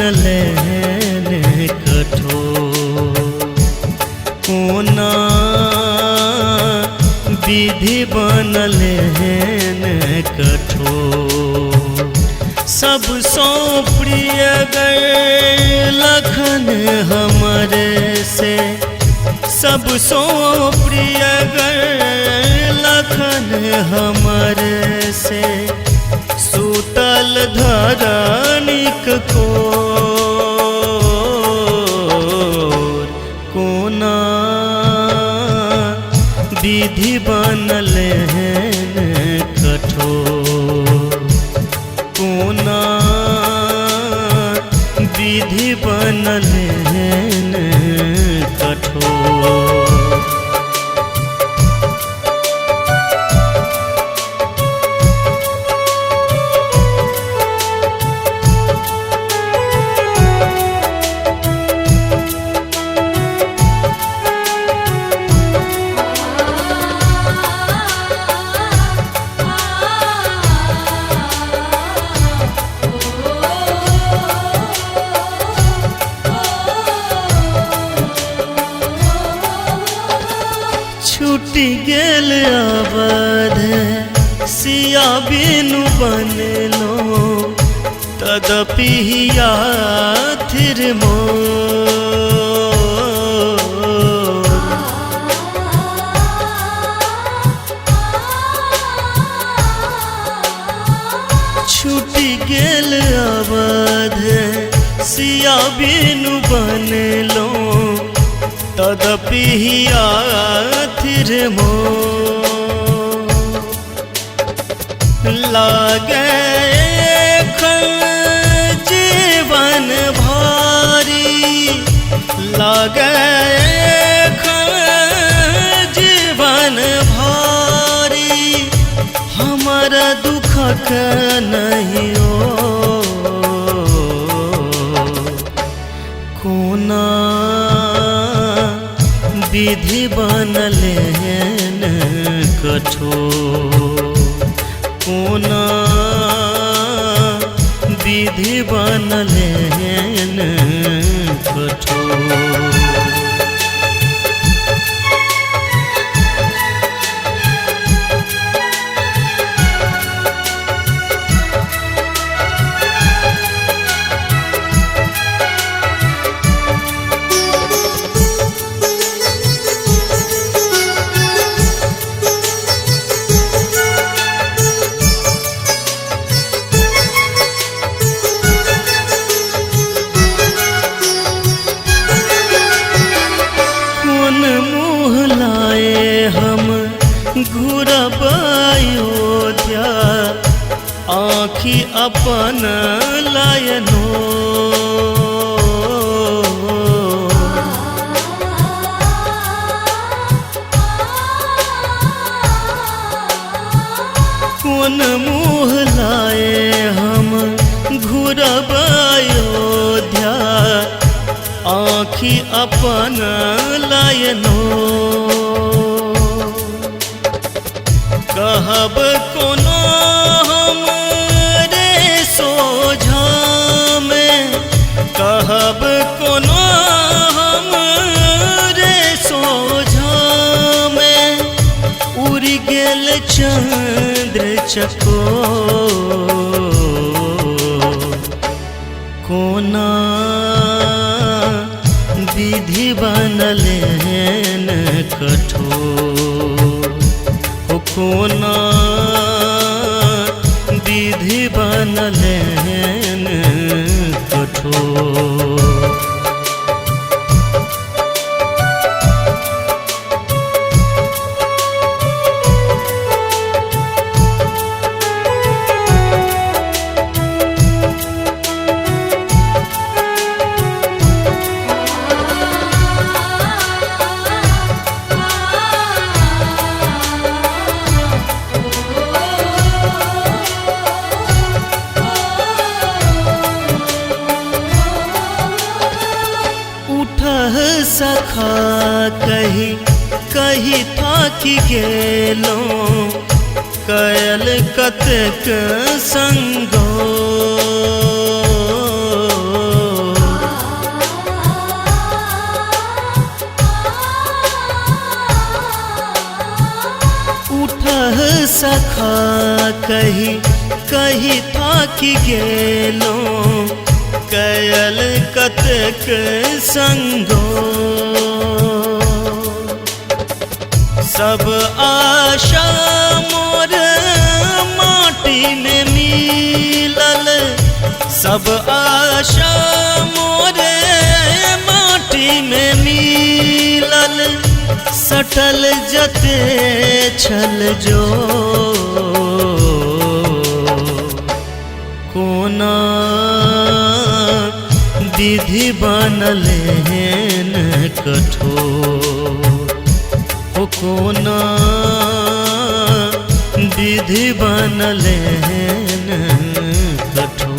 बनल कठोर, कोना विधि बनल कठोर। सबसँ प्रिय गर लखन हमर से, सबसँ प्रिय गर लखन हमर से, सुतल धरणिक कोर। कोना विधि बनल कठोर, कोना विधि बनल कठोर। छूटि गेल अवध सिया बिनु बनलो, तदपि हिया थिर मोर। छूटि गेल अवध सिया बिनु बनलो, तदपि हिया थिर मोर। लागे जीवन भारी, लागे जीवन भारी, हमर दुखक नहीं ओ। कोना विधि बनल कठोर, कोना विधि बनल कठोर। हम घुरब अयोध्या, आँखि अपन लायनो। कोन मुँह लाए हम घुरब अयोध्या, आँखि अपन लायनो। कहब कोनो हमरे सोझा में, कहब कोनो हमरे सोझा में, उड़ि गेल चंद्र चकोर। कोना विधि बनल कठोर, कोना विधि बनल कठोर। सखा कही कही थाकि गेलो, कयल कतेक संगो। सखा कही कही थाकि गेलहुँ, कयल कतेक संगो। सब आशा मोर माटी में मिलल, सब आशा मोर माटी में मिलल, सटल जते छल जो। कोना विधि बनल एहन कठोर, हो कोना विधि बनल एहन कठोर।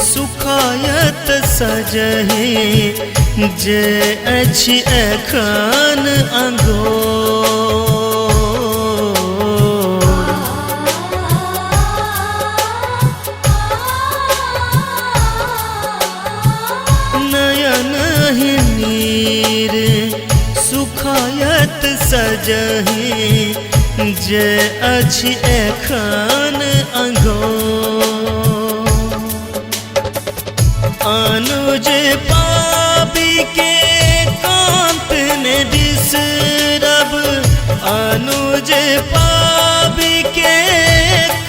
सुखायत सजहे जे अछि एखन अंगोर। नयन ही नीर सुखायत सजहे जे अछि एखन अंगोर। अनुज पापी के कांत ने बिसरब, अनुज पापी के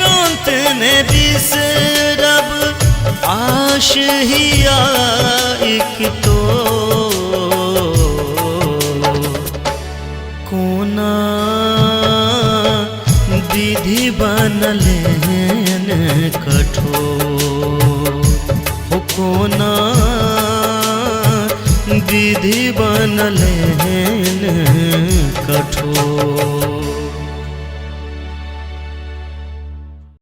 कांत ने बिसरब, आश हिया एक तो। कोना विधि बनल एहन कठोर, हो कोना विधि बनल एहन